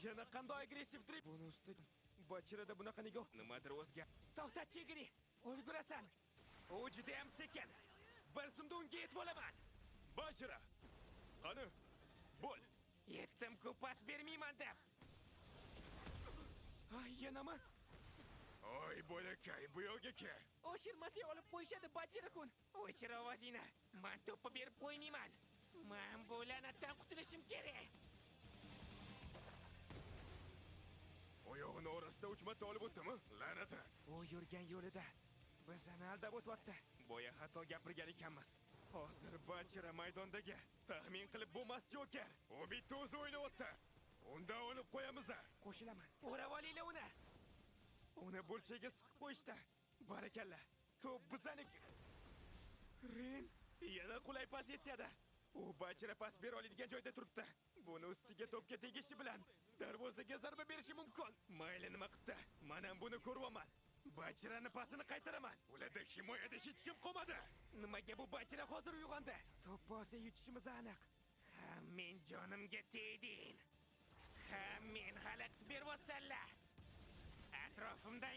yana qanday agressiv drib. Buni ustiga Bachirada bunaqa nigoh. Nimadir o'zga. To'xtat, Chegiri. Ulgurasan. U juda ham sekin. Bir zumda unga yetib olaman. Bachira. Qani? Bo'l. Yetdim-ku, pas bermayman deb. Ay, yanami? Oy, bolakay, bu yoqga kel. O'shirmasa olib qo'yishadi Bachira-kun. O'chir ovozingni. Men to'pni berib qo'ymayman. Men bu la'natdan qutulishim kerak. Oyog'ini orasida 3 marta olib o'tdimi? La'nati. U yurgan yo'lida bizani aldab o'tyapti. Boya xato gapirgan ekanmiz. Hozir Bachira maydondagi taxmin qilib bo'lmas Joker. U bitta o'zi o'ynayapti. Undan olib qo'yamiz. Qo'shilaman. O'rab olinglar uni. Uni burchaga siqib qo'yishdi. Barakalla. To'p bizaniki. Rin yana qulay pozitsiyada. U Bachira pas bera oladigan joyda turibdi. Buni ustiga to'pga tegishi bilan darvozaga zarba berishi mumkin. Mayli, nima qildi? Men ham buni ko'ryapman. Bachirani pasini qaytaraman. Ularda himoyada hech kim qolmadi. Nimaga bu Bachira hozir uyg'ondi? To'p bo'lsa yutishimiz aniq. Ha, men jonimga tegding. Ha, men xalaqit beryapsanlar. Atrofimdan